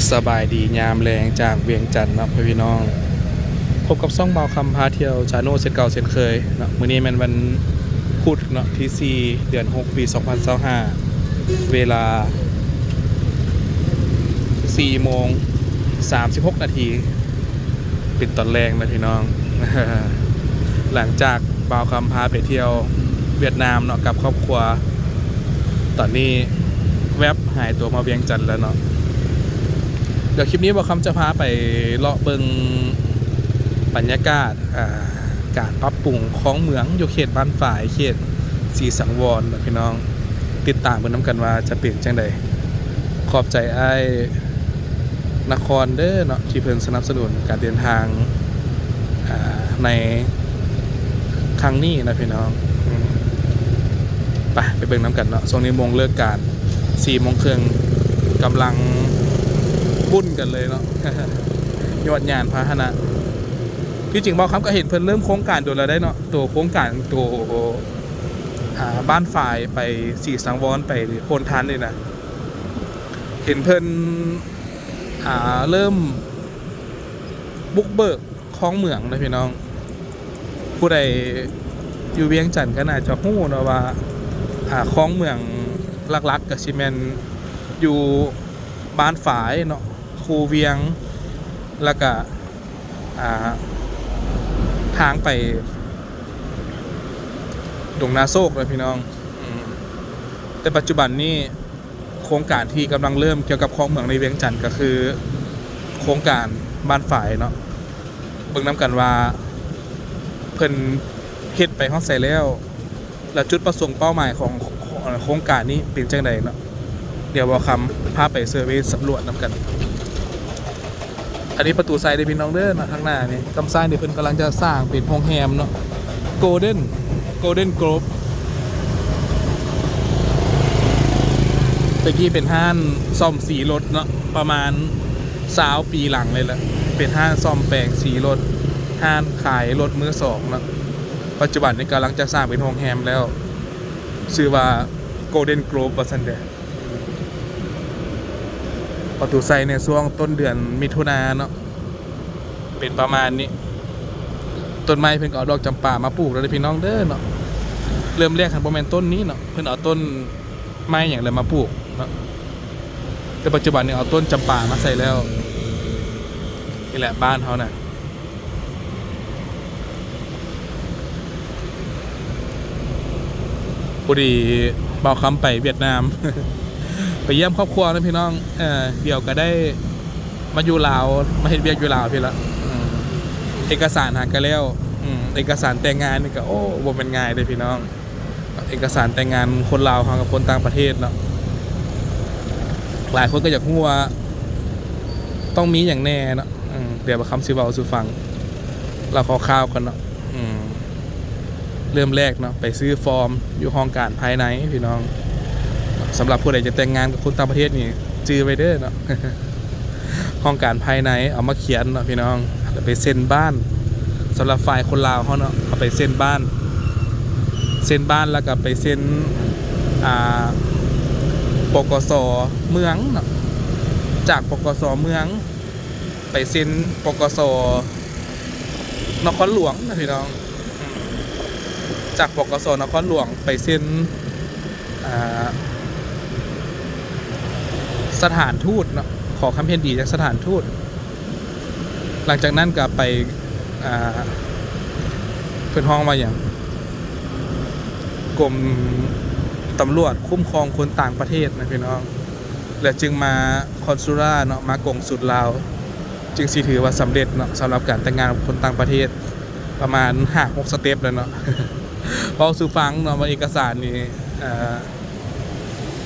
ສະບາຍດີຍາມແລງຈາກວຽງຈັນເນາະພໍ່ແມ່ພີ່ນ້ອງ, ພົບກັບຊ່ອງບ່າວຄຳພາທ່ຽວ Channel ເຊັ່ນເກົ່າເຊັ່ນເຄີຍເນາະ. ມື້ນີ້ແມ່ນວັນພຸດເນາະ ທີສີ່ ເດືອນຫົກ ປີສອງພັນຊາວຫ້າ ເວລາສີ່ໂມງສາມສິບຫົກນາທີ ເປັນຕອນແລງນະພີ່ນ້ອງ. ຫຼັງຈາກບ່າວຄຳພາໄປທ່ຽວຫວຽດນາມເນາະ ກັບຄອບຄົວ, ຕອນນີ້ແວັບຫາຍຕົວມາວຽງຈັນແລ້ວເນາະ. ດຽວຄລິບນີ້ບ່າວຄຳຈະພາໄປເລາະເບິ່ງບັນຍາກາດ ອ່າ ການປັບປຸງຄອງເໝືອງຢູ່ເຂດບ້ານຝາຍ ເຂດສີສັງວອນເນາະພີ່ນ້ອງ. ຕິດຕາມເບິ່ງນຳກັນວ່າຈະເປັນຈັ່ງໃດ. ຂອບໃຈອ້າຍນະຄອນເດີເນາະ ທີ່ເພິ່ນສະໜັບສະໜູນການເດີນທາງ ອ່າ ໃນຄັ້ງນີ້ນະພີ່ນ້ອງ. ອືມ ໄປ ໄປເບິ່ງນຳກັນເນາະ. ຊ່ວງນີ້ໂມງເລີກການ ສີ່ໂມງເຄິ່ງ ກຳລັງບຸ້ນກັນເລີຍເນາະ ຍອດຍານພາຫະນະ. ທີ່ຈິງບ່າວຄຳກໍເຫັນເພິ່ນເລີ່ມໂຄງການໂດນແລ້ວເດ້ເນາະ, ໂຕໂຄງການໂຕ ອ່າ ບ້ານຝາຍໄປສີສັງວອນ ໄປໂພນທັນນີ້ນະ, ເຫັນເພິ່ນ ອ່າ ເລີ່ມບຸກເບີກຄອງເໝືອງນະພີ່ນ້ອງ. ຜູ້ໃດຢູ່ວຽງຈັນກໍໜ້າຈະຮູ້ເນາະວ່າ ອ່າ ຄອງເໝືອງຫຼັກໆກໍຊິແມ່ນຢູ່ບ້ານຝາຍເນາະ, ຄູວຽງ ແລ້ວກະ ອ່າ ທາງໄປດົງນາໂຊກເນາະພີ່ນ້ອງ. ອືມ ແຕ່ປັດຈຸບັນນີ້ ໂຄງການທີ່ກຳລັງເລີ່ມກ່ຽວກັບຄອງເໝືອງໃນວຽງຈັນ ກໍຄືໂຄງການບ້ານຝາຍເນາະ. ເບິ່ງນຳກັນວ່າເພິ່ນເຮັດໄປຮອດໃສແລ້ວ ແລະ ຈຸດປະສົງເປົ້າໝາຍຂອງໂຄງການນີ້ເປັນຈັ່ງໃດເນາະ. ດຽວບ່າວຄຳພາໄປເຊີເວສຳຫຼວດນຳກັນ. ອັນນີ້ປະຕູໄຊເດີພີ່ນ້ອງເດີເນາະ, ທາງໜ້ານີ້ ທາງຊ້າຍນີ້ເພິ່ນກຳລັງຈະສ້າງເປັນໂຮງແຮມເນາະ Golden Golden Grove. ແຕ່ກີ້ເປັນຮ້ານສ້ອມສີລົດເນາະ, ປະມານຊາວປີຫຼັງເລີຍແຫຼະ ເປັນຮ້ານສ້ອມແປງສີລົດ, ຮ້ານຂາຍລົດມືສອງເນາະ. ປັດຈຸບັນນີ້ກຳລັງຈະສ້າງເປັນໂຮງແຮມແລ້ວ, ຊື່ວ່າ Golden Grove ວ່າຊັ້ນເດ. ປະຕູໄຊໃນຊ່ວງຕົ້ນເດືອນມິຖຸນາເນາະ ເປັນປະມານນີ້. ຕົ້ນໄມ້ເພິ່ນກໍເອົາດອກຈຳປາມາປູກແລ້ວເດີພີ່ນ້ອງເດີເນາະ. ເລີ່ມແລກຫັ້ນບໍ່ແມ່ນຕົ້ນນີ້ເນາະ, ເພິ່ນເອົາຕົ້ນໄມ້ຫຍັງແຫຼະມາປູກເນາະ, ແຕ່ປັດຈຸບັນນີ້ເອົາຕົ້ນຈຳປາມາໃສ່ແລ້ວ. ນີ້ແຫຼະບ້ານເຮົານະ. ພໍດີບ່າວຄຳໄປຫວຽດນາມ ໄປຢ້ຽມຄອບຄົວນະພີ່ນ້ອງ. ເອີ ດຽວກໍໄດ້ມາຢູ່ລາວ ມາເຮັດວຽກຢູ່ລາວພີ້ລະ. ເອີ ເອກະສານຫາກໍແລ້ວ, ເອກະສານແຕ່ງງານນີ້ກໍ ໂອ້ ບໍ່ແມ່ນງ່າຍເດ້ພີ່ນ້ອງ. ເອກະສານແຕ່ງງານຄົນລາວເຮົາກັບຄົນຕ່າງປະເທດເນາະ, ຫຼາຍຄົນກໍຢາກຮູ້ວ່າຕ້ອງມີຫຍັງແດ່ເນາະ. ອືມ ດຽວບ່າວຄຳຊິເວົ້າສູ່ຟັງ ເລົ່າຄ່າວໆກ່ອນເນາະ. ອືມ ເລີ່ມແລກເນາະ ໄປຊື້ຟອມຢູ່ຫ້ອງການພາຍໃນພີ່ນ້ອງ. ສຳລັບຜູ້ໃດຈະແຕ່ງງານກັບຄົນຕ່າງປະເທດນີ້ ຈື່ໄວ້ເດີເນາະ. ຫ້ອງການພາຍໃນເອົາມາຂຽນເນາະພີ່ນ້ອງ, ແລ້ວໄປເຊັນບ້ານ. ສຳລັບຝ່າຍຄົນລາວເຮົາເນາະ ເອົາໄປເຊັນບ້ານ, ເຊັນບ້ານແລ້ວກໍໄປເຊັນ ອ່າ ປກສ ເມືອງເນາະ, ຈາກ ປກສ ເມືອງ ໄປເຊັນ ປກສ ນະຄອນຫຼວງນະພີ່ນ້ອງ. ຈາກ ປກສ ນະຄອນຫຼວງ ໄປເຊັນ ອ່າ ສະຖານທູດເນາະ, ຂໍຄຳເຫັນດີຈາກສະຖານທູດ. ຫຼັງຈາກນັ້ນກໍໄປ ອ່າ ເພິ່ນຮ້ອງວ່າຫຍັງ ກົມຕຳຫຼວດຄຸ້ມຄອງຄົນຕ່າງປະເທດນະພີ່ນ້ອງ, ແລ້ວຈຶ່ງມາຄອນຊູລາເນາະ, ມາກົງສຸນລາວ, ຈຶ່ງຊິຖືວ່າສຳເລັດເນາະ ສຳລັບການແຕ່ງງານກັບຄົນຕ່າງປະເທດ. ປະມານຫ້າຫົກສະເຕັບແລ້ວເນາະ. ເວົ້າສູ່ຟັງເນາະວ່າເອກະສານນີ້ ເອີ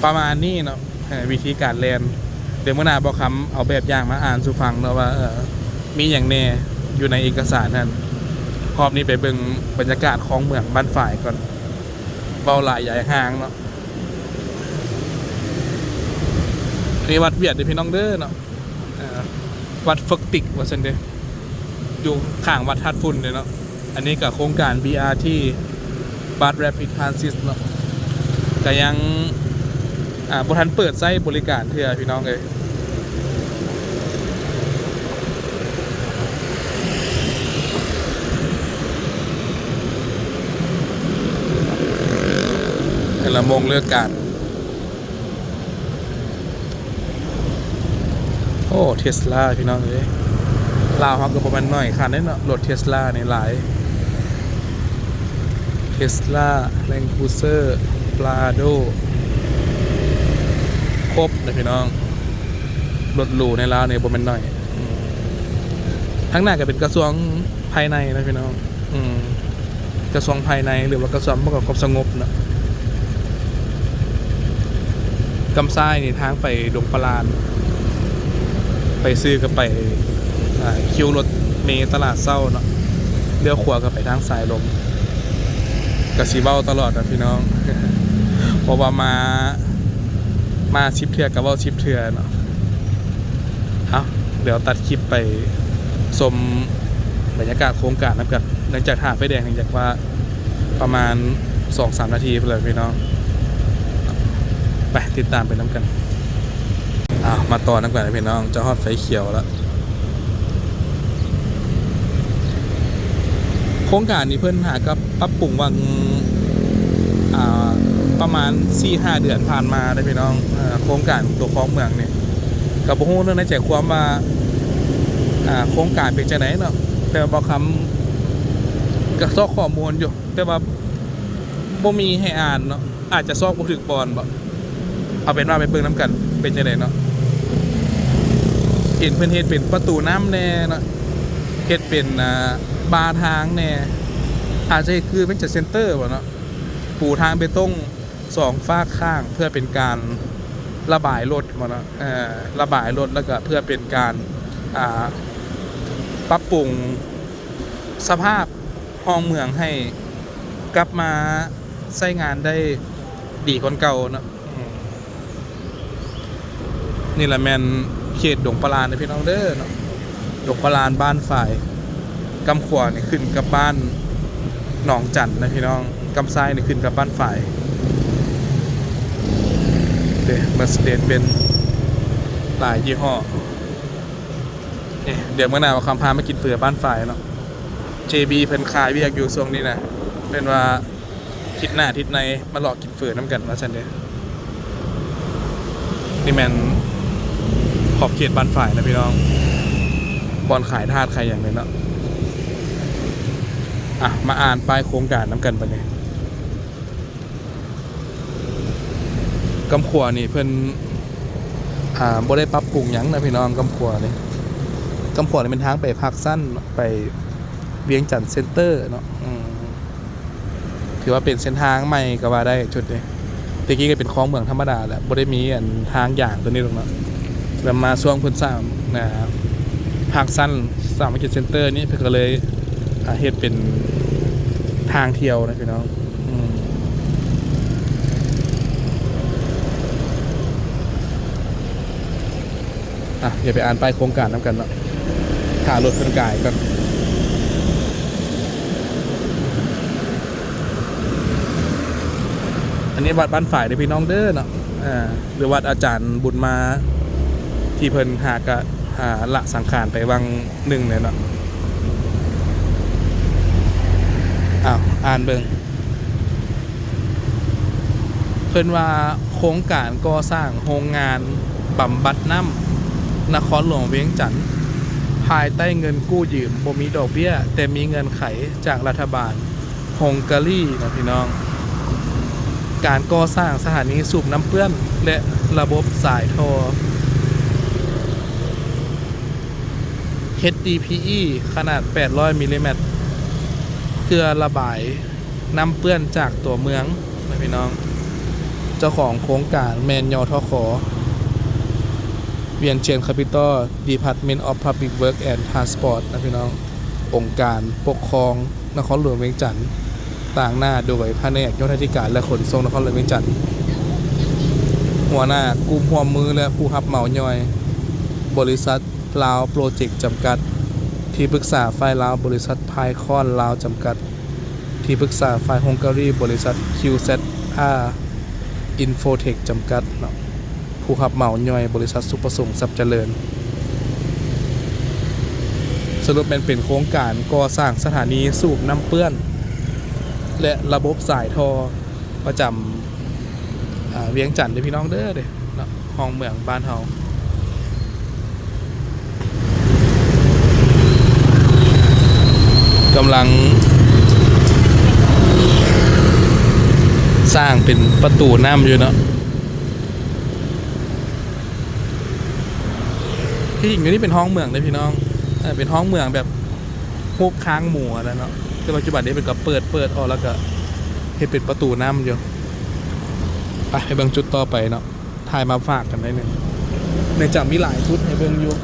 ປະມານນີ້ເນາະ ເອີ ວິທີການແລ່ນ. ດຽວມື້ໜ້າບ່າວຄຳເອົາແບບຢ່າງມາອ່ານສູ່ຟັງເນາະວ່າ ເອີ ມີຫຍັງແດ່ຢູ່ໃນເອກະສານຫັ້ນ. ຮອບນີ້ໄປເບິ່ງບັນຍາກາດຄອງເໝືອງບ້ານຝາຍກ່ອນ, ເວົ້າຫຼາຍຢາຍຫ່າງເນາະ. ອັນນີ້ວັດຫວຽດເດີພີ່ນ້ອງເດີເນາະ. ເອີ ວັດເຟີກຕິກວ່າຊັ້ນເດ, ຢູ່ຂ້າງວັດທາດຝຸ່ນເດເນາະ. ອັນນີ້ກໍໂຄງການ ບີອາທີ Bus Rapid Transit ເນາະ, ກໍຍັງ ອ່າ ບໍ່ທັນເປີດໃຊ້ບໍລິການເທື່ອພີ່ນ້ອງເອີຍ. ລະໂມງເລີກການ. ໂອ້ ເທສລາ ພີ່ນ້ອງເອີຍ, ລາວເຮົາກໍບໍ່ແມ່ນໜ້ອຍຄັນເດ້ເນາະ, ລົດເທສລານີ້ຫຼາຍ. ເທສລາ, ແລນຄຣູເຊີ, ປຣາໂດ ຄົບເດ້ພີ່ນ້ອງ, ລົດຫຼູໃນລາວນີ້ບໍ່ແມ່ນໜ້ອຍ. ທາງໜ້າກໍເປັນກະຊວງພາຍໃນນະພີ່ນ້ອງ. ອືມ ກະຊວງພາຍໃນ ຫຼືວ່າກະຊວງປ້ອງກັນຄວາມສະຫງົບເນາະ. ກຳຊ້າຍນີ້ທາງໄປດົງປະລານ, ໄປຊື່ກໍໄປ ອ່າ ຄິວລົດເມຕະຫຼາດເຊົ້າເນາະ, ລ້ຽວຂວາກໍໄປທາງສາຍລົມ. ກະຊິເວົ້າຕະຫຼອດນະພີ່ນ້ອງ ເພາະວ່າມາ ມາສິບເທື່ອກໍເວົ້າສິບເທື່ອເນາະ. ເອົາ ດຽວຕັດຄລິບໄປຊົມບັນຍາກາດໂຄງການນຳກັນ ຫຼັງຈາກຖ້າໄຟແດງ ຫຍັງຈາກວ່າ ປະມານສອງສາມນາທີພຸ້ນແຫຼະພີ່ນ້ອງ. ໄປຕິດຕາມໄປນຳກັນ. ເອົາ ມາຕໍ່ນຳກັນພີ່ນ້ອງ, ຈະຮອດໄຟຂຽວແລ້ວ. ໂຄງການນີ້ເພິ່ນຫາກັບປັບປຸງຫວ່າງ ອ່າ ປະມານສີ່ຫ້າເດືອນຜ່ານມາເດ້ພີ່ນ້ອງ. ເອີ ໂຄງການຕົວຄອງເມືອງນີ້ ກໍບໍ່ຮູ້ເລື່ອງໃນໃຈຄວາມວ່າ ອ່າ ໂຄງການເປັນຈັ່ງໃດເນາະ, ແຕ່ວ່າບ່າວຄຳກໍຊອກຂໍ້ມູນຢູ່ ແຕ່ວ່າບໍ່ມີໃຫ້ອ່ານເນາະ, ອາດຈະຊອກບໍ່ຖືກບ່ອນບໍ. ເອົາເປັນວ່າໄປເບິ່ງນຳກັນເປັນຈັ່ງໃດເນາະ. ເຫັນເພິ່ນເຮັດເປັນປະຕູນ້ຳແດ່ເນາະ, ເຮັດເປັນ ອ່າ ບາທາງແດ່, ອາດຈະເຮັດຄືວຽງຈັນເຊັນເຕີບໍເນາະ, ປູທາງເບຕົງສອງຟາກຂ້າງເພື່ອເປັນການລະບາຍລົດບໍເນາະ, ເອີ ລະບາຍລົດ ແລ້ວກໍເພື່ອເປັນການ ອ່າ ປັບປຸງສະພາບ ຮ່ອງເມືອງໃຫ້ກັບມາໃຊ້ງານໄດ້ດີກວ່າເກົ່າເນາະ. ອືມ ນີ້ລະແມ່ນເຂດດົງປະລານເດີພີ່ນ້ອງເດີເນາະ, ດົງປະລານບ້ານຝາຍ. ກຳຂວານີ້ຂຶ້ນກັບບ້ານໜອງຈັນນະພີ່ນ້ອງ, ກຳຊ້າຍນີ້ຂຶ້ນກັບບ້ານຝາຍ. ເດ້ ເມີສເດສເບນ ຫຼາຍຍີ່ຫໍ້. ເອີ ດຽວມື້ໜ້າບ່າວຄຳພາມາກິນເຝີບ້ານຝາຍເນາະ. ເຈບີ ເພິ່ນຄາວຽກຢູ່ຊ່ວງນີ້ນະ, ເພິ່ນວ່າທິດໜ້າທິດໃນມາເລາະກິນເຝີນຳກັນວ່າຊັ້ນເດ້. ນີ້ແມ່ນຂອບເຂດບ້ານຝາຍນະພີ່ນ້ອງ, ບ່ອນຂາຍທາດຂາຍຫຍັງເລີຍເນາະ. ອ່ະ ມາອ່ານປ້າຍໂຄງການນຳກັນບັດນີ້. ກຳຂວານີ້ເພິ່ນ ອ່າ ບໍ່ໄດ້ປັບປຸງຫຍັງນະພີ່ນ້ອງ. ກຳຂວານີ້ ກຳຂວານີ້ແມ່ນທາງໄປພາກຊັນ ໄປວຽງຈັນເຊັນເຕີເນາະ. ອືມ ຖືວ່າເປັນເສັ້ນທາງໃໝ່ກໍວ່າໄດ້ ຈຸດນີ້. ແຕ່ກີ້ກໍເປັນຄອງເມືອງທຳມະດາແຫຼະ, ບໍ່ໄດ້ມີອັນທາງຢາງຕົວນີ້ດອກເນາະ. ແລ້ວມາຊ່ວງເພິ່ນສ້າງ ອ່າ ພາກຊັນ ສາມັກຄີເຊັນເຕີນີ້ ເພິ່ນກໍເລີຍ ອ່າ ເຮັດເປັນທາງທ່ຽວນະພີ່ນ້ອງ. ອືມ ອ່ະ ດຽວໄປອ່ານປ້າຍໂຄງການນຳກັນເນາະ, ຖ້າລົດເພິ່ນກາຍກ່ອນ. ອັນນີ້ວັດບ້ານຝາຍເດີພີ່ນ້ອງເດີເນາະ, ອ່າ ຫຼືວັດອາຈານບຸນມາ ທີ່ເພິ່ນຫາກະ ອ່າ ລະສັງຂານໄປຫວ່າງໜຶ່ງແຫຼະເນາະ. ອ້າວ ອ່ານເບິ່ງ. ເພິ່ນວ່າໂຄງການກໍ່ສ້າງໂຮງງານບຳບັດນ້ຳນະຄອນຫຼວງວຽງຈັນ ພາຍໃຕ້ເງິນກູ້ຢືມບໍ່ມີດອກເບ້ຍ, ແຕ່ມີເງື່ອນໄຂຈາກລັດຖະບານຮົງກາຣີເນາະພີ່ນ້ອງ. ການກໍ່ສ້າງສະຖານີສູບນ້ຳເປື້ອນ ແລະ ລະບົບສາຍທໍ່ ເອັດດີພີອີ ຂະໜາດແປດຮ້ອຍມິລລີແມັດ ເພື່ອລະບາຍນ້ຳເປື້ອນຈາກຕົວເມືອງນະພີ່ນ້ອງ. ເຈົ້າຂອງໂຄງການແມ່ນ ຍທຂ Vientiane Capital, Department of Public Works and Transport ນະພີ່ນ້ອງ. ອົງການປົກຄອງນະຄອນຫຼວງວຽງຈັນ ຕາງໜ້າໂດຍພະແນກໂຍທາທິການ ແລະ ຂົນສົ່ງນະຄອນຫຼວງວຽງຈັນ, ຫົວໜ້າກຸ່ມຮ່ວມມື ແລະ ຜູ້ຮັບເໝົາຍ່ອຍ ບໍລິສັດ ລາວໂປຣເຈັກ ຈຳກັດ, ທີ່ປຶກສາຝ່າຍລາວ ບໍລິສັດພາຍຄອນລາວ ຈຳກັດ, ທີ່ປຶກສາຝ່າຍຮົງກາຣີ ບໍລິສັດ ຄິວແຊັດອາ ອິນໂຟເທັກ ຈຳກັດເນາະ, ຜູ້ຮັບເໝົາຍ່ອຍ ບໍລິສັດສຸກປະສົງ ຊັບຈະເລີນ. ສະຫຼຸບແມ່ນເປັນໂຄງການກໍ່ສ້າງສະຖານີສູບນ້ຳເປື້ອນ ແລະ ລະບົບສາຍທໍ່ ປະຈຳ ອ່າ ວຽງຈັນເດີພີ່ນ້ອງເດີ ເດ້ເນາະ ຮອງເມືອງບ້ານເຮົາ ກຳລັງສ້າງເປັນປະຕູນ້ຳຢູ່ເນາະ. ທີ່ຈິງຢູ່ນີ້ເປັນຮອງເມືອງເດ້ພີ່ນ້ອງ ເອີ ເປັນຮອງເມືອງແບບຮູບຄາງໝູຫັ້ນແຫຼະເນາະ ແຕ່ປັດຈຸບັນນີ້ເພິ່ນກໍເປີດ ເປີດອອກ ແລ້ວກໍເຮັດເປັນປະຕູນ້ຳຢູ່. ໄປ ໄປເບິ່ງຈຸດຕໍ່ໄປເນາະ ຖ່າຍມາຝາກກັນໜ້ອຍໜຶ່ງ ເນື່ອງຈາກມີຫຼາຍຈຸດໃຫ້ເບິ່ງຢູ່.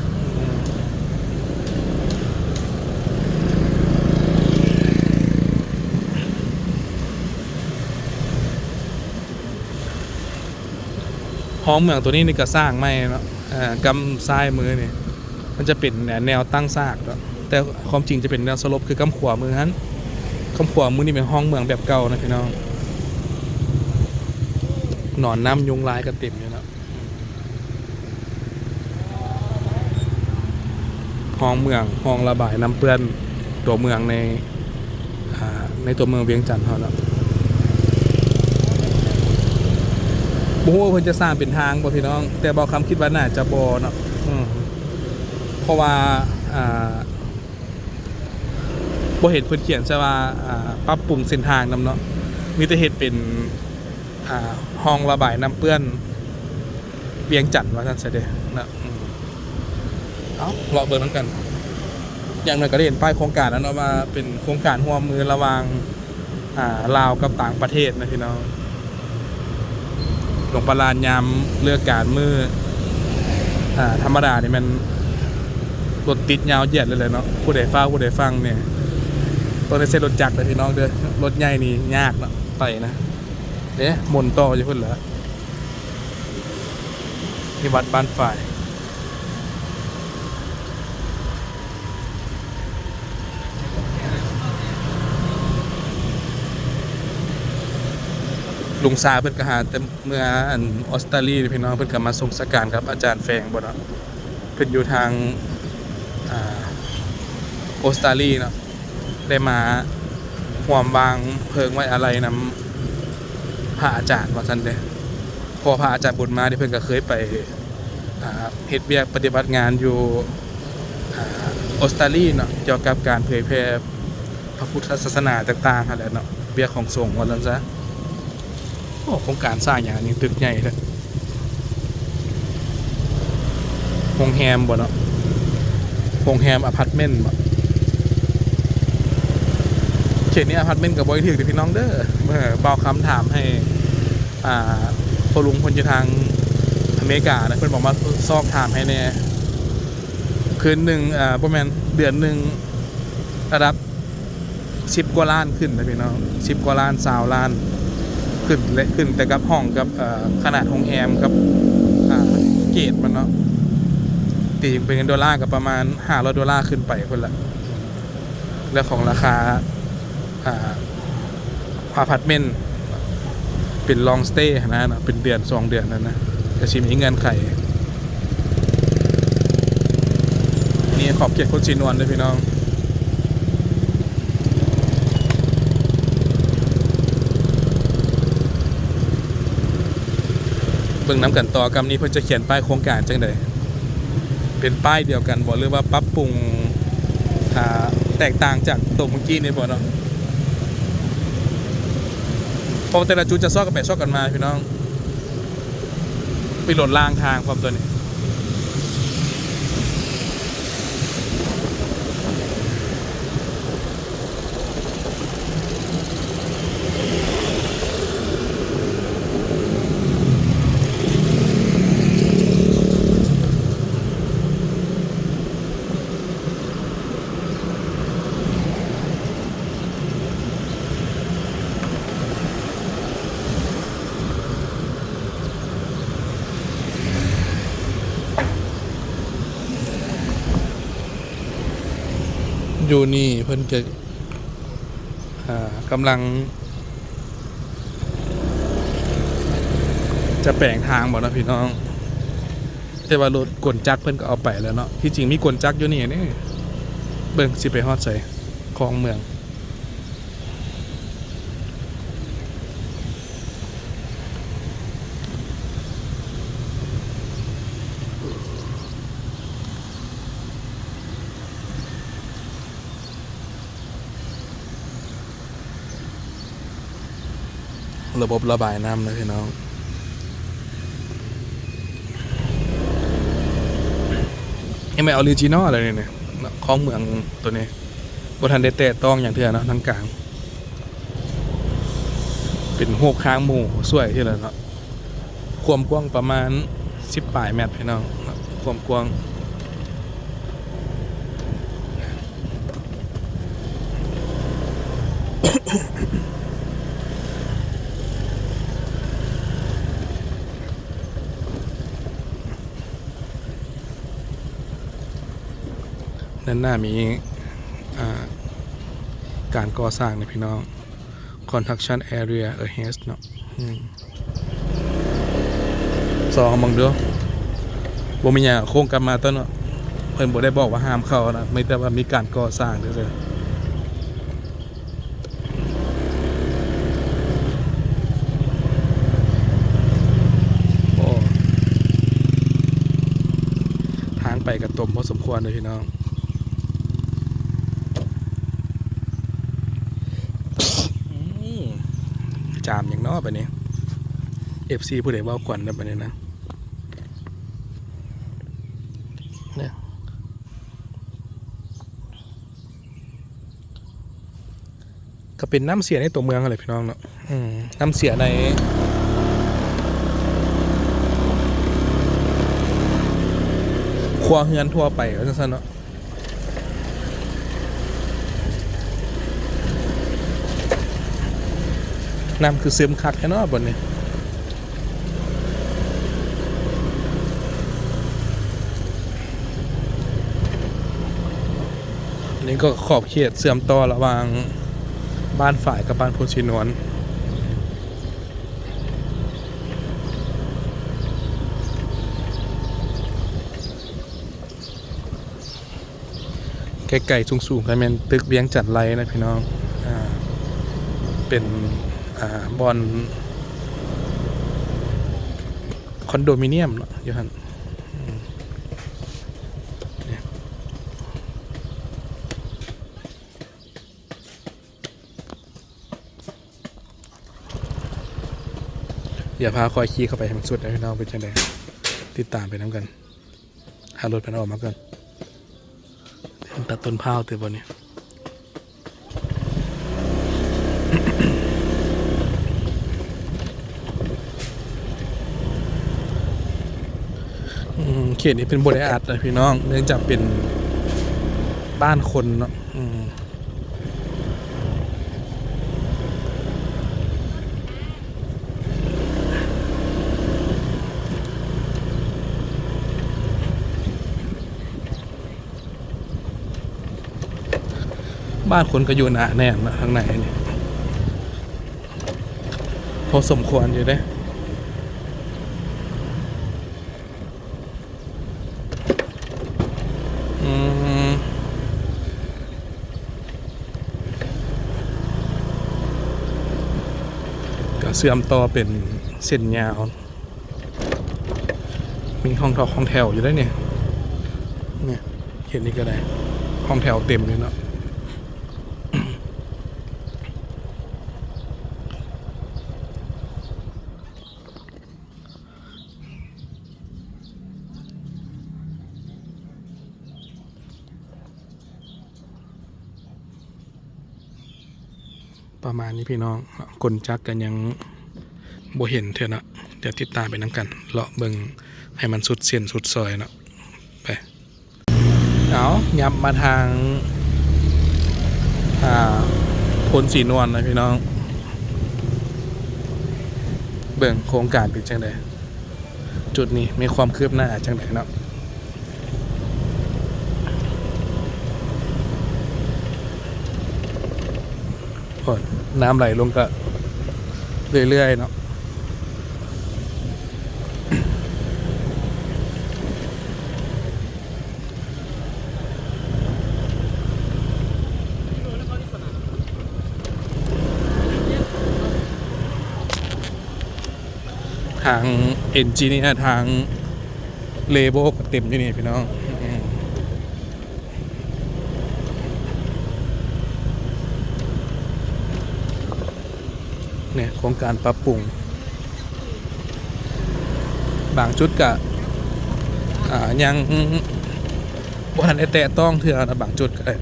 ຮອງເມືອງໂຕນີ້ນີ້ກໍສ້າງໃໝ່ເນາະ ເອີ ກ້ຳຊ້າຍມືນີ້ ມັນຈະເປັນແນວຕັ້ງສາກເນາະ ແຕ່ຄວາມຈິງຈະເປັນແນວສະຫຼົບ ຄືກ້ຳຂວາມືຫັ້ນ. ກ້ຳຂວາມືນີ້ເປັນຮອງເມືອງແບບເກົ່ານະພີ່ນ້ອງ ໜອນນ້ຳຍຸງລາຍກໍເຕັມຢູ່ເນາະ. ຮອງເມືອງ ຮອງລະບາຍນ້ຳເປື້ອນຕົວເມືອງໃນ ອ່າ ໃນຕົວເມືອງວຽງຈັນເຮົາເນາະ. ບໍ່ຮູ້ວ່າເພິ່ນຈະສ້າງເປັນທາງບໍ່ພີ່ນ້ອງ ແຕ່ບ່າວຄຳຄິດວ່າໜ້າຈະບໍ່ເນາະ ອືມ ເພາະວ່າ ອ່າ ບໍ່ເຫັນເພິ່ນຂຽນໃສ່ວ່າ ອ່າ ປັບປຸງເສັ້ນທາງນຳເນາະ ມີແຕ່ເຮັດເປັນ ອ່າ ຮ່ອງລະບາຍນ້ຳເປື້ອນວຽງຈັນວ່າຊັ້ນຊະເດເນາະ. ອືມ ເອົາ ເລາະເບິ່ງນຳກັນ ຢ່າງໜ້ອຍກໍໄດ້ເຫັນປ້າຍໂຄງການແລ້ວເນາະ ວ່າເປັນໂຄງການຮ່ວມມືລະຫວ່າງ ອ່າ ລາວກັບຕ່າງປະເທດນະພີ່ນ້ອງ. ຫຼວງປາລານຍາມເລີກການມື້ ອ່າ ທຳມະດານີ້ແມ່ນລົດຕິດຍາວຢຽດເລີຍແຫຼະເນາະ ຜູ້ໃດຟ້າວຜູ້ໃດຟັ່ງນີ້ ຕ້ອງໄດ້ໃຊ້ລົດຈັກເດີພີ່ນ້ອງເດີ ລົດໃຫຍ່ນີ້ຍາກເນາະ ໄປນະ ເດ້ ໝູນຕໍ່ຢູ່ພຸ້ນແຫຼະ. ທີ່ວັດບ້ານຝາຍ ລຸງຊາເພິ່ນກໍຫາແຕ່ເມືອອັນ ອອສຕາລີ ພີ່ນ້ອງ ເພິ່ນກໍມາສົ່ງສະການກັບອາຈານແຟງບໍ່ເນາະ ເພິ່ນຢູ່ທາງ ອ່າ ອອສຕາລີເນາະ ໄດ້ມາຮ່ວມວາງເພີງໄວ້ອາໄລນຳພະອາຈານວ່າຊັ້ນເດ ເພາະວ່າພະອາຈານບຸນມານີ້ເພິ່ນກໍເຄີຍໄປ ອ່າ ເຮັດວຽກປະຕິບັດງານຢູ່ ອ່າ ອົດສະຕາລີເນາະ ກ່ຽວກັບການເຜີຍແຜ່ພະພຸດທະສາສະໜາຕ່າງໆຫັ້ນແຫຼະເນາະ ວຽກຂອງສົງວ່າຊັ້ນຊະ. ໂອ້ ໂຄງການສ້າງຫຍັງອັນນີ້ ຕຶກໃຫຍ່ແທ້ ໂຮງແຮມບໍ່ເນາະ ໂຮງແຮມອາພາດເມັນບໍ່? ເຂດນີ້ອາພາດເມັນກໍບໍ່ໄດ້ຖືກເດີພີ່ນ້ອງເດີ. ເອີ ບ່າວຄຳຖາມໃຫ້ ອ່າ ພໍ່ລຸງເພິ່ນຢູ່ທາງອາເມລິການະ ເພິ່ນບອກມາຊອກຖາມໃຫ້ແດ່ ຄືນໜຶ່ງ ອ່າ ບໍ່ແມ່ນ ເດືອນໜຶ່ງ ລະດັບສິບກວ່າລ້ານຂຶ້ນນະພີ່ນ້ອງ ສິບກວ່າລ້ານ ຊາວລ້ານ ຂຶ້ນແລະ ຂຶ້ນແຕ່ກັບຫ້ອງ ກັບ ເອີ ຂະໜາດໂຮງແຮມ ກັບ ອ່າ ເກດມັນເນາະ ຕີເປັນເງິນໂດລາກໍປະມານຫ້າຮ້ອຍໂດລາຂຶ້ນໄປພຸ້ນລະ ແລະ ຂອງລາຄາ ອ່າ ອາພາດເມັນ ເປັນລອງສະເຕຫັ້ນນະ ເປັນເດືອນສອງເດືອນຫັ້ນນະ ກະຊິມີເງື່ອນໄຂ. ນີ້ຂອບເຂດຄົນສີນວນເດີພີ່ນ້ອງ ເບິ່ງນຳກັນຕໍ່ກັບນີ້ ເພິ່ນຈະຂຽນປ້າຍໂຄງການຈັ່ງໃດ. ເປັນປ້າຍດຽວກັນບໍ່ ຫຼືວ່າປັບປຸງ ອ່າ ແຕກຕ່າງຈາກໂຕເມື່ອກີ້ນີ້ບໍ່ເນາະ? ເພາະວ່າແຕ່ລະຈຸດຈະຊອກກັນໄປຊອກກັນມາພີ່ນ້ອງ ມີລົດລ້າງທາງພ້ອມຕົວນີ້. ຢູ່ນີ້ເພິ່ນຈະ ອ່າ ກຳລັງຈະແປງທາງບໍ່ເນາະພີ່ນ້ອງ ແຕ່ວ່າລົດກົນຈັກເພິ່ນກໍເອົາໄປແລ້ວເນາະ ທີ່ຈິງມີກົນຈັກຢູ່ນີ້ເດ້ ເບິ່ງຊິໄປຮອດໃສ ຄອງເມືອງ. ລະບົບລະບາຍນ້ຳນະພີ່ນ້ອງ. ຍັງແມ່ນອອຣິຈິນອລເລີຍນີ້ ຂອງເມືອງໂຕນີ້ ບໍ່ທັນໄດ້ແຕະຕ້ອງຫຍັງເທື່ອເນາະ ທາງກາງ. ເປັນຮູບຄາງໝູຊ່ວຍທີ່ລະເນາະ. ຄວາມກວ້າງປະມານສິບປາຍແມັດພີ່ນ້ອງເນາະ ຄວາມກວ້າງ. ດ້ານໜ້າມີ ອ່າ ການກໍ່ສ້າງນະພີ່ນ້ອງ. Construction area ahead ເນາະ ອືມ ຊອງເບິ່ງເດີ. ບໍ່ມີຫຍັງ ໂຄ້ງກັບມາຕົວະເນາະ. ເພິ່ນບໍ່ໄດ້ບອກວ່າຫ້າມເຂົ້ານະ ມີແຕ່ວ່າມີການກໍ່ສ້າງຊື່ໆ. ໂອ້ ທາງໄປກະຕົມພໍສົມຄວນເດີພີ່ນ້ອງ. ອືມ ຈາມຫຍັງເນາະບາດນີ້ ເອັຟຊີ ຜູ້ໃດເວົ້າຄວັນນະບາດນີ້ນະ. ເນາະ ກະເປັນນ້ຳເສຍໃນຕົວເມືອງຫັ້ນແຫຼະພີ່ນ້ອງເນາະ. ອືມ ນ້ຳເສຍໃນຄົວເຮືອນທົ່ວໄປວ່າຊັ້ນຊະເນາະ. ນ້ຳຄືຊຶມຄັກແທ້ເນາະບ່ອນນີ້. ນີ້ກໍຂອບເຂດເຊື່ອມຕໍ່ລະຫວ່າງບ້ານຝາຍກັບບ້ານໂພນສີນວນ. ໃກ້ໆ ສູງໆ ກໍແມ່ນຕຶກວຽງຈັນໄລນະພີ່ນ້ອງ. ອ່າ ເປັນ ອ່າ ບ່ອນຄອນໂດມິນຽມເນາະ ຢູ່ຫັ້ນ. ອືມ ນີ້ ດຽວພາຂ້ອຍຂີ່ເຂົ້າໄປໃຫ້ມັນສຸດເດີພີ່ນ້ອງ ເປັນຈັ່ງໃດ ຕິດຕາມໄປນຳກັນ. ຫາລົດເພິ່ນອອກມາກ່ອນ. ເພິ່ນຕັດຕົ້ນພ້າວຕິບໍ່ນີ້? ອືມ ເຂດນີ້ເພິ່ນບໍ່ໄດ້ອັດນະພີ່ນ້ອງ ເນື່ອງຈາກເປັນບ້ານຄົນເນາະ. ອືມ ບ້ານຄົນກໍຢູ່ໜາແໜ້ນເນາະ ທາງໃນນີ້ ພໍສົມຄວນຢູ່ເດ້. ອືມ ກໍເຊື່ອມຕໍ່ເປັນເສັ້ນຍາວ. ມີຫ້ອງທອກຫ້ອງແຖວຢູ່ເດ້ນີ້ ນີ້ ເຂດນີ້ກໍໄດ້ ຫ້ອງແຖວເຕັມຢູ່ເນາະ. ປະມານນີ້ພີ່ນ້ອງ ກົນຈັກກໍຍັງບໍ່ເຫັນເທື່ອເນາະ. ດຽວຕິດຕາມໄປນຳກັນ ເລາະເບິ່ງໃຫ້ມັນສຸດເສັ້ນສຸດຊອຍເນາະ. ໄປ ເອົາ ຫຍັບມາທາງ ອ່າ ໂພນສີນວນນະພີ່ນ້ອງ ເບິ່ງໂຄງການເປັນຈັ່ງໃດ ຈຸດນີ້ມີຄວາມຄືບໜ້າຈັ່ງໃດເນາະ. ໂອ້ຍ ນ້ຳໄຫຼລົງກະເລື້ອຍໆເນາະ. ທາງເອັນຈິເນຍ ທາງເລເບິນກໍເຕັມຢູ່ນີ້ພີ່ນ້ອງ. ອືມ. ນີ້ໂຄງການປັບປຸງ ບາງຈຸດກະ ອ່າ ຍັງບໍ່ທັນໄດ້ແຕະຕ້ອງເທື່ອນະ ບາງຈຸດກະໄດ້.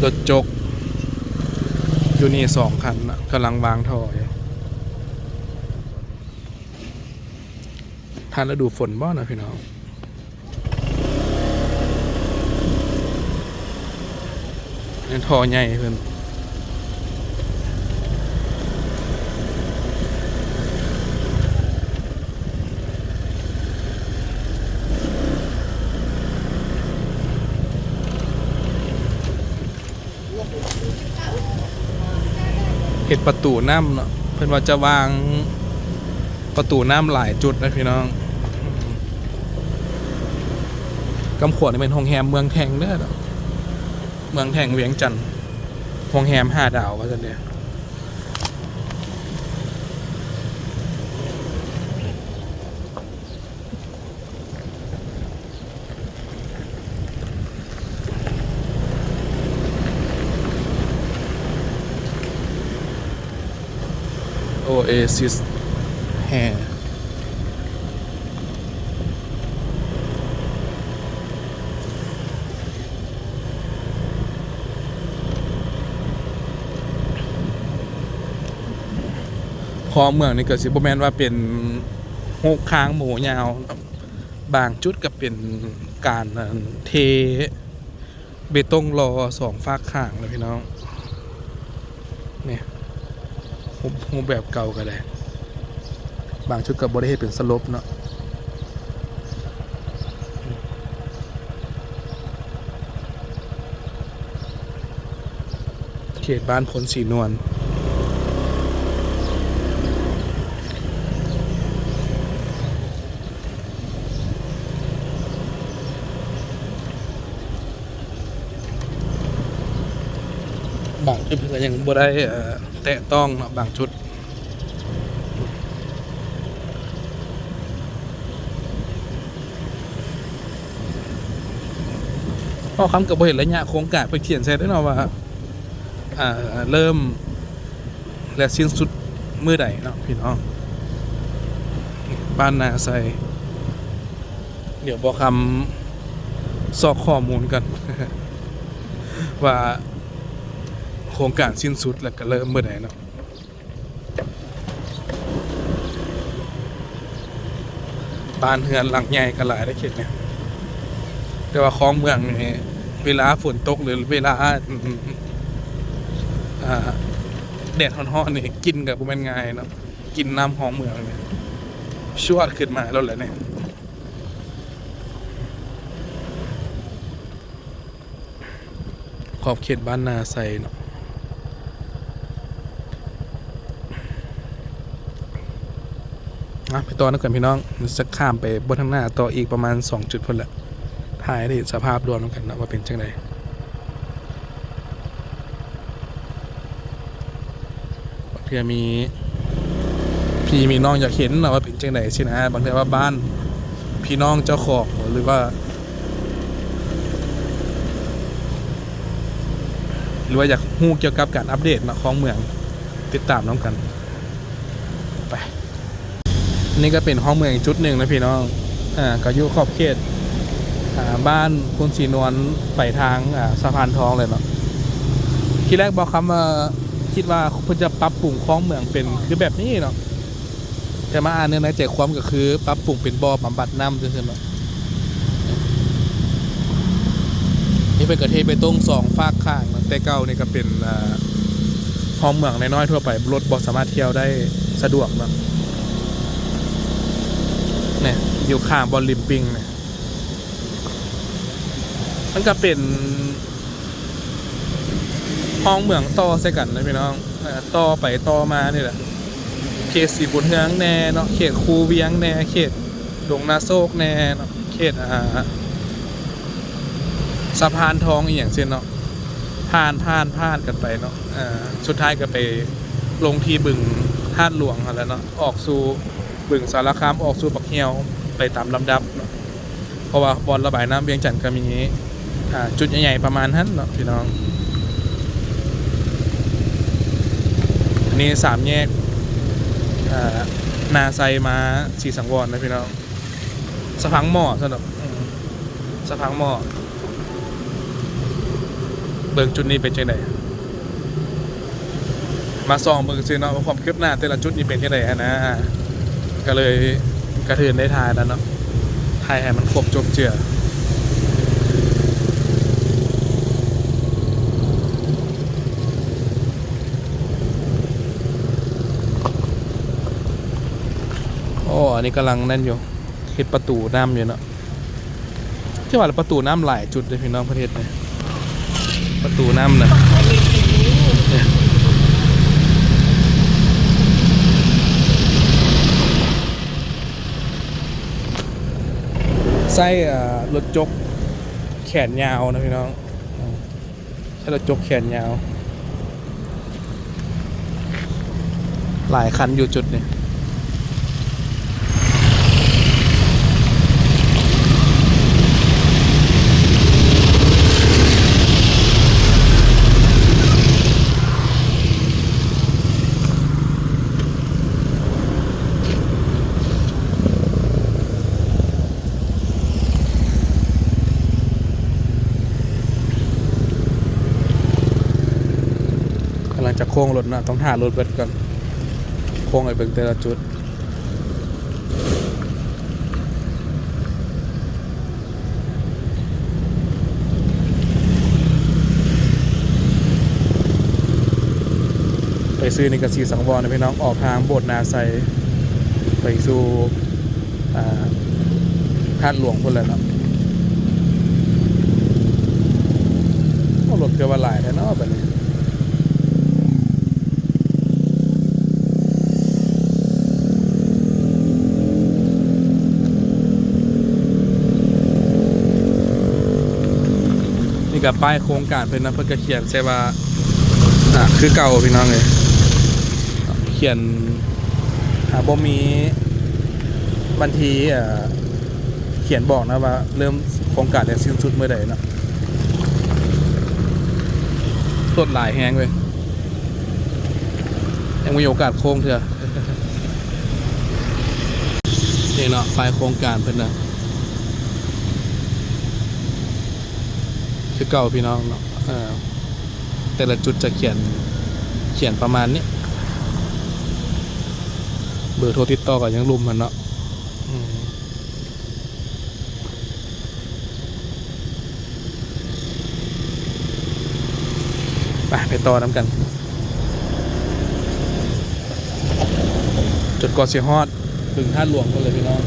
ລົດຈົກຢູ່ນີ້ສອງຄັນນະ ກຳລັງວາງທໍ່ຢູ່. ທັນລະດູຝົນບໍ່ນະພີ່ນ້ອງ? ແມ່ນທໍ່ໃຫຍ່ເພິ່ນ ເຮັດປະຕູນ້ຳເນາະ ເພິ່ນວ່າຈະວາງປະຕູນ້ຳຫຼາຍຈຸດນະພີ່ນ້ອງ. ກຳຂວາງນີ້ແມ່ນໂຮງແຮມເມືອງແທ່ງເດີ ເນາະ ເມືອງແທ່ງວຽງຈັນ ໂຮງແຮມຫ້າດາວວ່າຊັ້ນເດ. ໂອເອຊິສແຮ່ ຄອງເມືອງນີ້ກໍຊິບໍ່ແມ່ນວ່າເປັນຮູບຄາງໝູຍາວ ບາງຈຸດກໍເປັນການ ອັນ ເທເບຕົງລໍສອງຟາກຂ້າງນະພີ່ນ້ອງ. ນີ້ ຮູບ ຮູບແບບເກົ່າກໍໄດ້ ບາງຈຸດກໍບໍ່ໄດ້ເຮັດເປັນສະຫຼົບເນາະ. ເຂດບ້ານໂພນສີນວນ ບາງຈຸດເພິ່ນກໍຍັງບໍ່ໄດ້ ເອີ ແຕະຕ້ອງເນາະ ບາງຈຸດ. ເວົ້າຄຳກໍບໍ່ເຫັນໄລຍະໂຄງການ ເພິ່ນຂຽນໃສ່ເດ້ເນາະວ່າ ອ່າ ເລີ່ມ ແລະ ສິ້ນສຸດມື້ໃດເນາະພີ່ນ້ອງ. ບ້ານນາໄຊ ດຽວບໍ່ຄຳຊອກຂໍ້ມູນກັນ ວ່າໂຄງການສິ້ນສຸດ ແລະ ກະເລີ່ມມື້ໃດເນາະ. ບ້ານເຮືອນຫຼັງໃຫຍ່ກໍຫຼາຍໃນເຂດນີ້ ແຕ່ວ່າຄອງເມືອງນີ້ ເວລາຝົນຕົກ ຫຼື ເວລາ ອ່າ ແດດຮ້ອນໆນີ້ ກິ່ນກໍບໍ່ແມ່ນງ່າຍເນາະ. ກິ່ນນ້ຳຄອງເມືອງນີ້ ຊວດຂຶ້ນມາໂລດແຫຼະນີ້. ຂອບເຂດບ້ານນາໄຊເນາະ. ອ່ະ ໄປຕໍ່ນຳກັນພີ່ນ້ອງ ຈະຂ້າມໄປເບິ່ງທາງໜ້າຕໍ່ອີກປະມານສອງຈຸດພຸ້ນແຫຼະ ຖ່າຍໃຫ້ເຫັນສະພາບລວມນຳກັນເນາະ ວ່າເປັນຈັ່ງໃດ. ບາງເທື່ອມີພີ່ມີນ້ອງຢາກເຫັນເນາະວ່າເປັນຈັ່ງໃດຊີ້ນະ, ບາງເທື່ອວ່າບ້ານພີ່ນ້ອງເຈົ້າຂອງ ຫຼືວ່າ ຫຼືວ່າຢາກຮູ້ກ່ຽວກັບການອັບເດດເນາະ ຂອງເມືອງ ຕິດຕາມນຳກັນໄປ. ນີ້ກໍເປັນຮອບເມືອງອີກຈຸດໜຶ່ງນະພີ່ນ້ອງ ອ່າ ກໍຢູ່ຂອບເຂດ ອ່າ ບ້ານໂພນສີນວນ ໄປທາງ ອ່າ ສະພານທອງເລີຍເນາະ. ທີແລກບ່າວຄຳວ່າ ຄິດວ່າເພິ່ນຈະປັບປຸງຄອງເມືອງເປັນຄືແບບນີ້ເນາະ, ແຕ່ມາອ່ານເນື້ອໃນໃຈຄວາມກໍຄືປັບປຸງເປັນບໍ່ບຳບັດນ້ຳຊື່ໆເນາະ. ນີ້ເພິ່ນກໍເທເບຕົງສອງຟາກຂ້າງເນາະ, ແຕ່ເກົ່ານີ້ກໍເປັນ ອ່າ ຮອບເມືອງນ້ອຍໆທົ່ວໄປ ລົດບໍ່ສາມາດທ່ຽວໄດ້ສະດວກເນາະ. ນີ້ ຢູ່ຂ້າງບ່ອນລິມປິງນີ້ ມັນກໍເປັນຮອບເມືອງຕໍ່ໃສ່ກັນນະພີ່ນ້ອງ, ຕໍ່ໄປຕໍ່ມານີ້ແຫຼະ. ເຂດສີບຸນເຮືອງແດ່ເນາະ, ເຂດຄູວຽງແດ່, ເຂດດົງນາໂຊກແດ່ເນາະ, ເຂດ ອ່າ ສະພານທອງອີ່ຫຍັງຊີ້ເນາະ ຜ່ານ ຜ່ານ ຜ່ານກັນໄປເນາະ. ເອີ ສຸດທ້າຍກໍໄປລົງທີ່ບຶງທາດຫຼວງຫັ້ນແຫຼະເນາະ ອອກສູ່ບຶງສາລະຄາມ ອອກສູ່ປາກຫ່ຽວໄປຕາມລຳດັບເນາະ. ເພາະວ່າບ່ອນລະບາຍນ້ຳວຽງຈັນກໍມີ ອ່າ ຈຸດໃຫຍ່ໆປະມານຫັ້ນເນາະພີ່ນ້ອງ. ອັນນີ້ສາມແຍກ ອ່າ ນາໄຊມາສີສັງວອນນະພີ່ນ້ອງ. ສະພັງໝໍ້ຊັ້ນດອກ ອືມ ສະພັງໝໍ້. ເບິ່ງຈຸດນີ້ເປັນຈັ່ງໃດ ມາສ່ອງເບິ່ງຊື່ເນາະ ວ່າຄວາມຄືບໜ້າແຕ່ລະຈຸດນີ້ເປັນຈັ່ງໃດຫັ້ນນະ. ກໍເລີຍກະເທີນໄດ້ຖ່າຍແລ້ວເນາະ ຖ່າຍໃຫ້ມັນຄົບຈົບເຈືອ. ໂອ້ ອັນນີ້ກຳລັງນັ້ນຢູ່ ເຮັດປະຕູນ້ຳຢູ່ເນາະ. ຄືວ່າປະຕູນ້ຳຫຼາຍຈຸດເດ້ພີ່ນ້ອງ ເພິ່ນເຮັດນະ ປະຕູນ້ຳນະ. ໃຊ້ ເອີ ລົດຈົກແຂນຍາວນະພີ່ນ້ອງ ໃຊ້ລົດຈົກແຂນຍາວ. ຫຼາຍຄັນຢູ່ຈຸດນີ້ ກຳລັງຈະໂຄ້ງລົດເນາະ ຕ້ອງຖ້າລົດເບິດກ່ອນ ໂຄ້ງໃຫ້ເບິ່ງແຕ່ລະຈຸດ. ໄປຊື່ນີ້ກໍສີສັງວອນນະພີ່ນ້ອງ ອອກທາງໂບດນາໄຊ ໄປສູ່ ອ່າ ທາດຫຼວງພຸ້ນແຫຼະເນາະ. ໂອ້ ລົດຄືວ່າຫຼາຍແທ້ເນາະບັດນີ້. ນີ້ກໍປ້າຍໂຄງການເພິ່ນນະ ເພິ່ນກໍຂຽນໃສ່ວ່າ ອ່າ ຄືເກົ່າພີ່ນ້ອງເອີຍ ຂຽນ ອ່າ ບໍ່ມີວັນທີ ເອີ ຂຽນບອກນະວ່າເລີ່ມໂຄງການແລ້ວສິ້ນສຸດມື້ໃດເນາະ. ລົດຫຼາຍແຮງເວີຍ ຍັງມີໂອກາດໂຄ້ງເທື່ອ. ນີ້ເນາະ ປ້າຍໂຄງການເພິ່ນນະ ຄືເກົ່າພີ່ນ້ອງເນາະ. ເອີ ແຕ່ລະຈຸດຈະຂຽນ ຂຽນປະມານນີ້ ເບີໂທຕິດຕໍ່ກໍຍັງລຸ່ມຫັ້ນເນາະ. ອືມ ໄປ ໄປຕໍ່ນຳກັນ ຈົນກວ່າຊິຮອດບຶງທາດຫຼວງພຸ້ນເລີຍພີ່ນ້ອງ.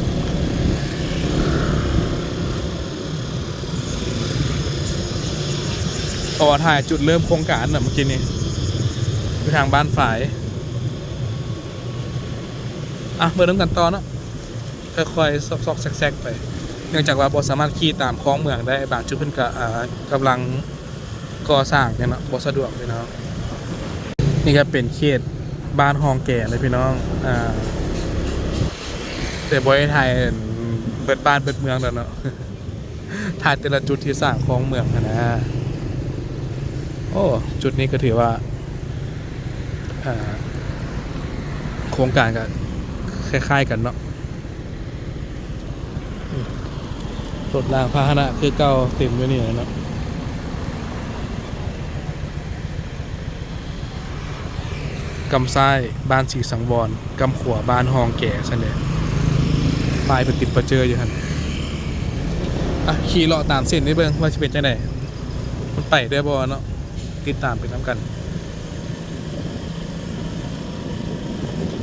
ເພາະວ່າຖ່າຍຈຸດເລີ່ມໂຄງການນະ ເມື່ອກີ້ນີ້ ຢູ່ທາງບ້ານຝາຍ. ອ່ະ ເບິ່ງນຳກັນຕໍ່ເນາະ ຄ່ອຍໆ ຊອກໆ ແຊກໆ ໄປ ເນື່ອງຈາກວ່າບໍ່ສາມາດຂີ່ຕາມຄອງເມືອງໄດ້ ບາງຈຸດເພິ່ນກະ ອ່າ ກຳລັງກໍ່ສ້າງຢູ່ເນາະ ບໍ່ສະດວກເລີຍເນາະ. ນີ້ກໍເປັນເຂດບ້ານຮ່ອງແກເດີພີ່ນ້ອງ ອ່າ ແຕ່ບໍ່ໄດ້ຖ່າຍເບິດບ້ານເບິດເມືອງດອກເນາະ ຖ່າຍແຕ່ລະຈຸດທີ່ສ້າງຄອງເມືອງຫັ້ນນະ. ໂອ້ ຈຸດນີ້ກໍຖືວ່າ ອ່າ ໂຄງການກໍຄ້າຍໆ ກັນເນາະ. ລົດລາງພາຫະນະຄືເກົ່າເຕັມຢູ່ນີ້ແຫຼະເນາະ. ກ້ຳຊ້າຍບ້ານສີສັງວອນ ກ້ຳຂວາບ້ານຮ່ອງແກຊັ້ນເດ. ປ້າຍເພິ່ນຕິດປະເຈີຢູ່ຫັ້ນ. ອ່ະ ຂີ່ເລາະຕາມເສັ້ນນີ້ເບິ່ງວ່າຊິເປັນຈັ່ງໃດ ມັນໄປໄດ້ບໍ່ເນາະ. ຕິດຕາມໄປນຳກັນ.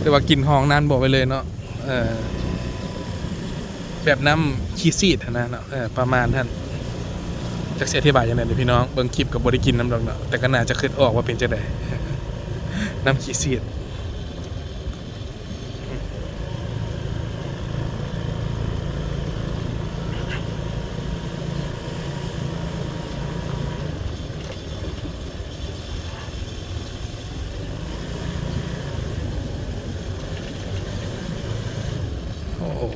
ແຕ່ວ່າກິ່ນຫ້ອງນັ້ນບອກໄວ້ເລີຍເນາະ. ເອີ ແບບນ້ຳຂີ້ສີດຫັ້ນນະເນາະ ເອີ ປະມານຫັ້ນ. ຈັກຊິອະທິບາຍຈັ່ງໃດເດີພີ່ນ້ອງ ເບິ່ງຄລິບກໍບໍ່ໄດ້ກິນນຳດອກເນາະ ແຕ່ກໍໜ້າຈະຄິດອອກວ່າເປັນຈັ່ງໃດ ນ້ຳຂີ້ສີດ. ໂອ້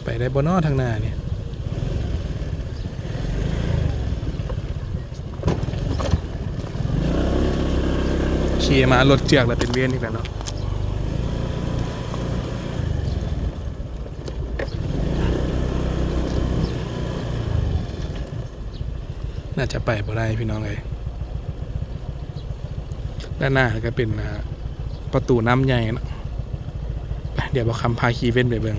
ໄປໄດ້ບໍ່ນໍທາງໜ້ານີ້? ຂີ່ມາລົດເຈືອກແລ້ວເປັນເວນອີກແລ້ວເນາະ. ໜ້າຈະໄປບໍ່ໄດ້ພີ່ນ້ອງເອີຍ. ດ້ານໜ້າກໍເປັນ ອ່າ ປະຕູນ້ຳໃຫຍ່ເນາະ. ໄປ ດຽວບ່າວຄຳພາຂີ່ເວັນໄປເບິ່ງ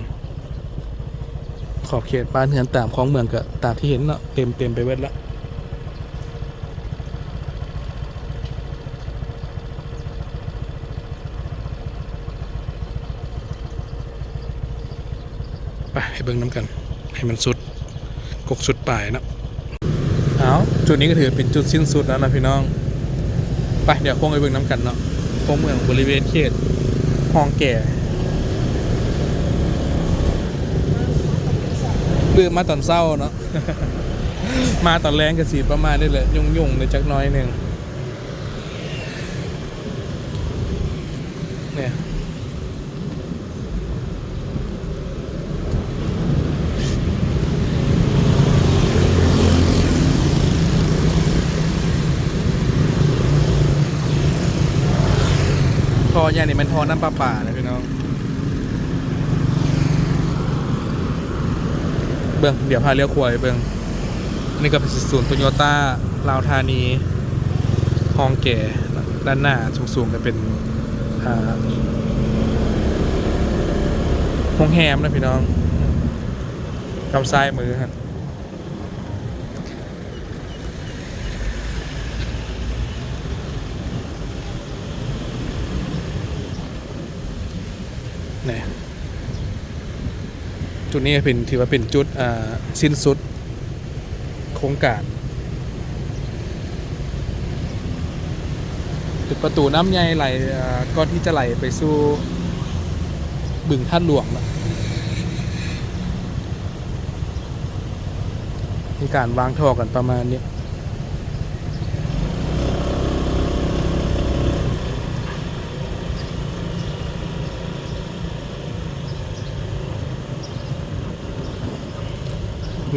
ຂອບເຂດບ້ານເຮືອນຕາມຄອງເມືອງ ກໍຕາມທີ່ເຫັນເນາະ ເຕັມ ເຕັມໄປເບິດລະ. ໄປ ໄປເບິ່ງນຳກັນ ໃຫ້ມັນສຸດກົກສຸດປາຍເນາະ. ເອົາ ຈຸດນີ້ກໍຖືເປັນຈຸດສິ້ນສຸດແລ້ວນະພີ່ນ້ອງ. ໄປ ດຽວຄົງໄປເບິ່ງນຳກັນເນາະ ຄົງເມືອງບໍລິເວນເຂດຮ່ອງແກ ຫຼືມາຕອນເຊົ້າເນາະ ມາຕອນແລງກໍຊິປະມານນີ້ແຫຼະ ຫຍຸ້ງໆ ແດ່ຈັກໜ້ອຍໜຶ່ງ. ນີ້ ທໍ່ໃຫຍ່ນີ້ແມ່ນທໍ່ນ້ຳປະປານະພີ່ນ້ອງ. ເບິ່ງ ດຽວພາລ້ຽວຂວາໄປເບິ່ງ. ອັນນີ້ກໍເປັນສູນໂຕໂຍຕ້າລາວທານີຮ່ອງແກ. ດ້ານໜ້າສູງໆ ກໍເປັນ ອ່າ ໂຮງແຮມນະພີ່ນ້ອງ ທາງຊ້າຍມືຫັ້ນ. ນີ້ ຈຸດນີ້ເປັນ ຖືວ່າເປັນຈຸດ ອ່າ ສິ້ນສຸດໂຄງການ ເປັນປະຕູນ້ຳໃຫຍ່ໄຫຼ ເອີ ກ່ອນທີ່ຈະໄຫຼໄປສູ່ບຶງທາດຫຼວງເນາະ. ມີການວາງທໍ່ກັນປະມານນີ້.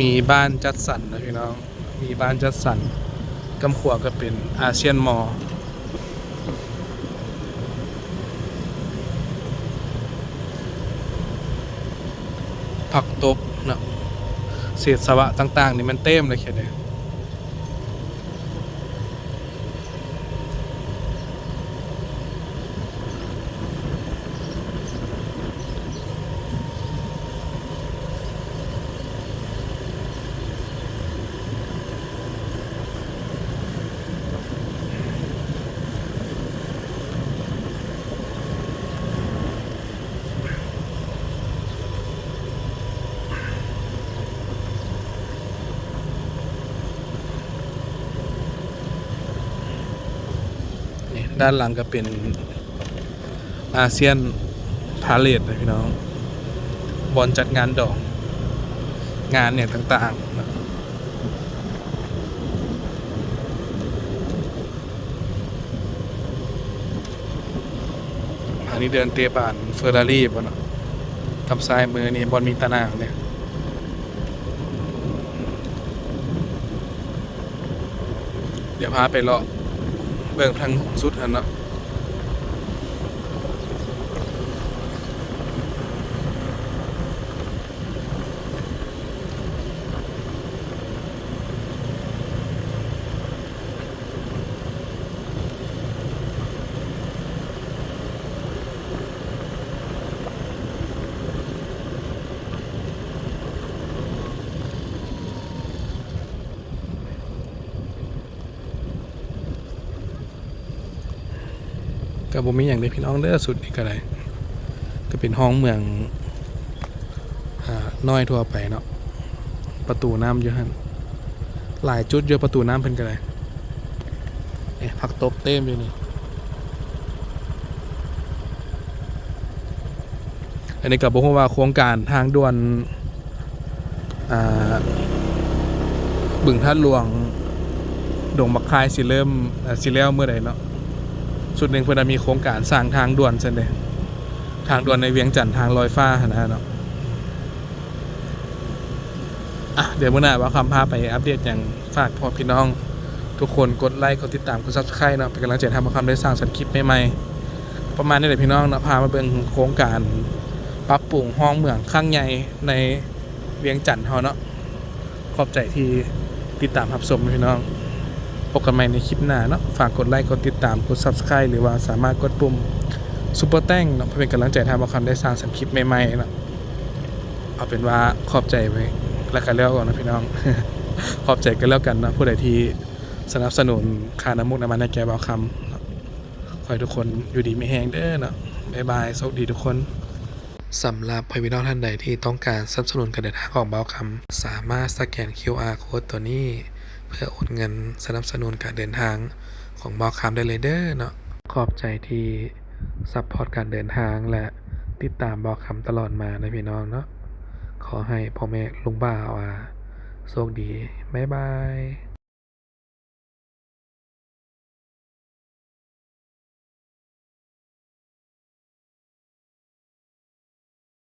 ມີບ້ານຈັດສັນນະພີ່ນ້ອງ ມີບ້ານຈັດສັນ ກຳຂວາກໍເປັນອາຊຽນມໍ. ຜັກຕົບເນາະ ເສດສະວະຕ່າງໆ ນີ້ມັນເຕັມເລີຍເຂດນີ້. ນີ້ ດ້ານຫຼັງກໍເປັນອາຊຽນພາເລດນະພີ່ນ້ອງ ບ່ອນຈັດງານດອງ ງານຫຍັງຕ່າງໆ. ອັນນີ້ເດີ່ນເຕະບານເຟີຣາຣີບໍ່ເນາະ ທາງຊ້າຍມືນີ້ບ່ອນມີຕາໜ່າງເດ້. ດຽວພາໄປເລາະເບິ່ງທາງສຸດຫັ້ນເນາະ. ກໍບໍ່ມີຫຍັງເດ້ພີ່ນ້ອງເດີ ຊຸດນີ້ກໍໄດ້ ກໍເປັນຮ່ອງເມືອງ ອ່າ ນ້ອຍທົ່ວໄປເນາະ. ປະຕູນ້ຳຢູ່ຫັ້ນ ຫຼາຍຈຸດຢູ່ປະຕູນ້ຳເພິ່ນກໍໄດ້. ນີ້ ຜັກຕົບເຕັມຢູ່ນີ້. ອັນນີ້ກໍບໍ່ຮູ້ວ່າໂຄງການທາງດ່ວນ ອ່າ ບຶງທາດຫຼວງ ດົງບັກຄາຍ ຊິເລີ່ມ ເອີ ຊິແລ້ວມື້ໃດເນາະ. ຊຸດໜຶ່ງເພິ່ນມີໂຄງການສ້າງທາງດ່ວນຊັ້ນເດ. ທ ທາງດ່ວນໃນວຽງຈັນ ທາງລອຍຟ້າຫັ້ນນະເນາະ. ອ່ະ ດຽວມື້ໜ້າບ່າວຄຳພາໄປອັບເດດຫຍັງ ຝາກພໍ່ພີ່ນ້ອງທຸກຄົນກົດໄລ ກົດຕິດຕາມ ກົດ Subscribe ເນາະ ເປັນກຳລັງໃຈໃຫ້ບ່າວຄຳໄດ້ສ້າງສັນຄລິບໃໝ່ໆ ປະມານນີ້ແຫຼະພີ່ນ້ອງເນາະ. ພາມາເບິ່ງໂຄງການປັບປຸງຮ່ອງເມືອງຄັ້ງໃຫຍ່ໃນວຽງຈັນເຮົາເນາະ. ຂອບໃຈທີ່ຕິດຕາມຮັບຊົມພີ່ນ້ອງ. ພົບກັນໃໝ່ໃນຄລິບໜ້າເນາະ. ຝາກກົດໄລ ກົດຕິດຕາມ ກົດ Subscribe ຫຼືວ່າສາມາດກົດປຸ່ມ Super Thanks ເນາະ ເພື່ອເປັນກຳລັງໃຈໃຫ້ບ່າວຄຳໄດ້ສ້າງສັນຄລິບໃໝ່ໆເນາະ. ເອົາເປັນວ່າຂອບໃຈໄວ້ ແລ້ວກໍແລ້ວກັນເນາະພີ່ນ້ອງ. ຂອບໃຈກັນແລ້ວກັນເນາະ ຜູ້ໃດທີ່ສະໜັບສະໜູນຄ່ານ້ຳມູກນ້ຳມັນໃຫ້ແກ່ບ່າວຄຳເນາະ. ຂໍໃຫ້ທຸກຄົນຢູ່ດີມີແຮງເດີເນາະ. ບາຍບາຍ ໂຊກດີທຸກຄົນ. ສຳລັບພໍ່ແມ່ພີ່ນ້ອງທ່ານໃດທີ່ຕ້ອງການສະໜັບສະໜູນການເດີນທາງຂອງບ່າວຄຳ ສາມາດສະແກນ QR code ຕົວນີ້ ເພື່ອໂອນເງິນສະໜັບສະໜູນການເດີນທາງຂອງບ່າວຄຳໄດ້ເລີຍເດີເນາະ. ຂອບໃຈທີ່ support ການເດີນທາງ ແລະ ຕິດຕາມບ່າວຄຳຕະຫຼອດມາເດີພີ່ນ້ອງເນາະ. ຂໍໃຫ້ພໍ່ແມ່ລຸງບ່າວ ອາ ໂຊກດີ. ບາຍບາຍ.